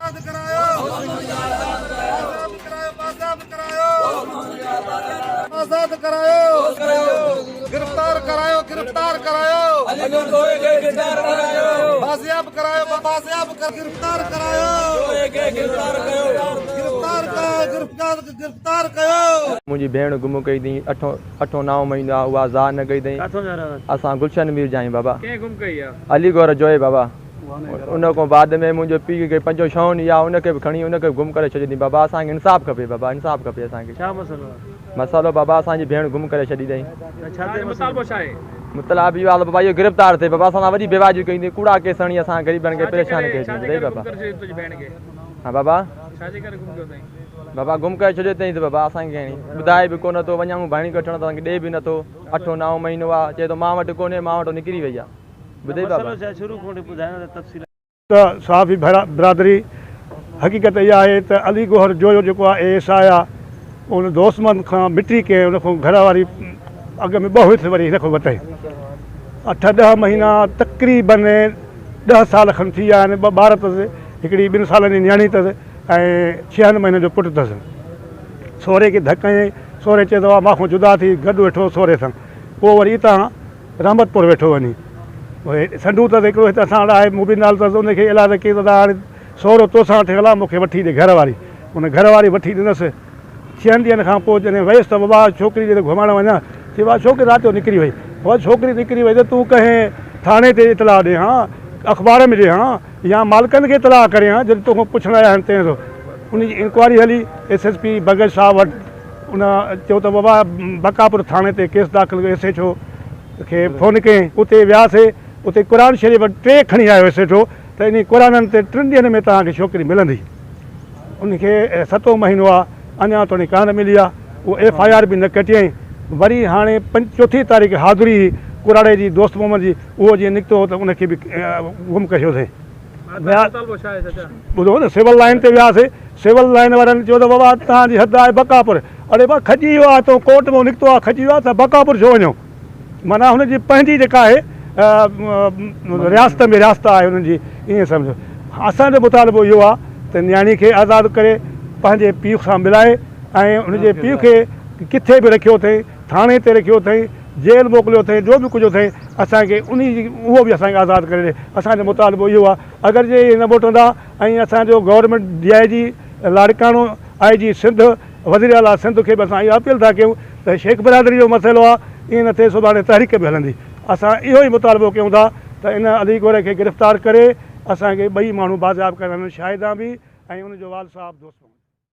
آزاد ڪرايو آزاد ڪرايو آزاد ڪرايو گرفتار ڪرايو گرفتار ڪرايو بازياب ڪرايو بازياب گرفتار ڪرايو گرفتار ڪرايو گرفتار گرفتار ڪيو. منهنجي ڀيڻ گم ڪئي اٿئي اٺون اٺون نائون مهينو آ اها ضاع نه ڪئي اٿئي اسان گلشن مير جا آهيون بابا علي گوهر جويي بابا. ان کان بعد ۾ منهنجو پيء کي پنجون ڇهون ڏينهن آ ان کي به کڻي ان کي به گم ڪري ڇڏيو اٿئي بابا اسان کي انصاف کپي بابا انصاف کپي اسان کي. ڇا مسئلو آ؟ مسئلو بابا اسان جي ڀيڻ گم ڪري ڇڏي اٿئي. ته ڇا تي مطالبو ڇا آهي؟ مطلب اهو آ ته بابا اهو گرفتار ٿئي بابا اسان سان وڏي بيواجبي ڪئي اٿئي ڪوڙا ڪيس هڻي اسان غريبن کي ڇا جي پريشان ڪري ڪري ڇا ڇڏيو جي اٿئي ڪري گم بابا. ڪري ڇڏيو تنهنجي ڀيڻ کي؟ ها بابا. ڇا جي ڪري گم ڪيو اٿئي؟ بابا گم ڪري ڇڏيو اٿئي ته بابا اسان کي هڻي ٻڌائي به ڪونه ٿو وڃون ڀاڻي ڪٺڻ ته اسان کي ڏي به نٿو اٺون نائون مهينو آ چئي ٿو مان وٽ ڪونهي مان وٽ نڪري وئي آ. ٻڌئي بابا. مسئلو ڇا شروع کان وٺي ٻڌايو نه ته تفصيل. ته صحافي برادري حقيقت اها آهي ته علي گوهر جويو جيڪو آهي اي ايس I آهي ان دوست مند کان مٽي ڪئي ان کان گهر واري اڳ ۾ ٻه هيس وري هن کان وتئي اٺ ڏهه مهينا تقريبن ڏهه سال کن ٿي ويا آهن ٻه ٻار اٿس هڪڙي ٻن سالن جي نياڻي اٿس ۽ ڇهن مهينن جو پٽ اٿس سهري کي ڌڪ هنيائين سهري چيس ته مان کان جدا ٿي گڏ ويٺو سهري سان پوء وري اتان رحمت پور ويٺو وڃي سنڍو اٿس هڪڙو هت اسان وٽ آهي مبين لال اٿس ان کي ايلاز ڪيس ته هاڻي سهرو توسان ٺهيل آهي مون کي وٺي ڏي گهر واري ان گهر واري وٺي ڏنس ڇهن ڏينهن کان پوء جڏهن ويس ته بابا ڇوڪري جي گهمائڻ وڃان چي بابا ڇوڪري رات جو نڪري وئي بابا ڇوڪري نڪري وئي ته تون ڪنهن ٿاڻي تي اطلاع ڏي ها اخبار ۾ ڏي ها يا مالڪن کي اطلاع ڪرين ها جڏهن توکان پڇڻ آيا آهن تنهن ان جي انڪوائري هلي ايس ايس پي بگش صاحب وٽ ان چيو ته بابا بقاپور ٿاڻي تي ڪيس داخل ڪيو ايس ايڇ او کي فون ڪيائين اتي وياسي اتي قرآن شريف ٽي کڻي آيو ايس ايڇ او ته انهي قرآنن تي ٽن ڏينهن ۾ توهان کي ڇوڪري ملندي ان کي ستون مهينو آ اڃا توڻي ڪانه ملي آ اهو ايف I R به نه ڪٽيائين وري هاڻي چوٿين تاريخ حاضري هئي ڪراڙي جي دوست محمد جي اهو جيئن نڪتو هو ته ان کي به گم ڪيوسين ٻڌو نه سول لائين تي وياسي سول لائين وارن چيو ته بابا توهان جي حد آهي بقاپور اڙي با کڄي ويو آهي تو ڪورٽ مان نڪتو آهي کڄي ويو آهي ته بقاپور ڇو وڃو معنيٰ هن جي پنهنجي جيڪا آهي رياست ۾ رياست آهي هنن جي ائين سمجهو اسان جو مطالبو اهو آهي ته نياڻي کي آزاد ڪري پنهنجي پيء سان ملائي ۽ هن جي پيء کي ڪٿي به رکيو اٿئي ٿاڻي تي رکيو اٿئي جيل موڪليو اٿئي جو به ڪجهه اٿئي اسان کي انهي جي اهو به اسان کي آزاد ڪري ڏي اسان جو مطالبو اهو آهي اگر جي اهي نه موٽندا ۽ اسان جو government D I G Larkana I G Sindh وزير اعليٰ سنڌ کي به اسان اها اپيل ٿا ڪيون ته شيخ برادري جو مسئلو آهي ائين نه ٿئي سڀاڻي تحريڪ به هلندي اسان اهو ئي مطالبو ڪيون ٿا ته ان علي گوري کي گرفتار ڪري اسان کي ٻئي ماڻهو بازياب ڪرائن شاهدان به ۽ ان جو والد صاحب دوست.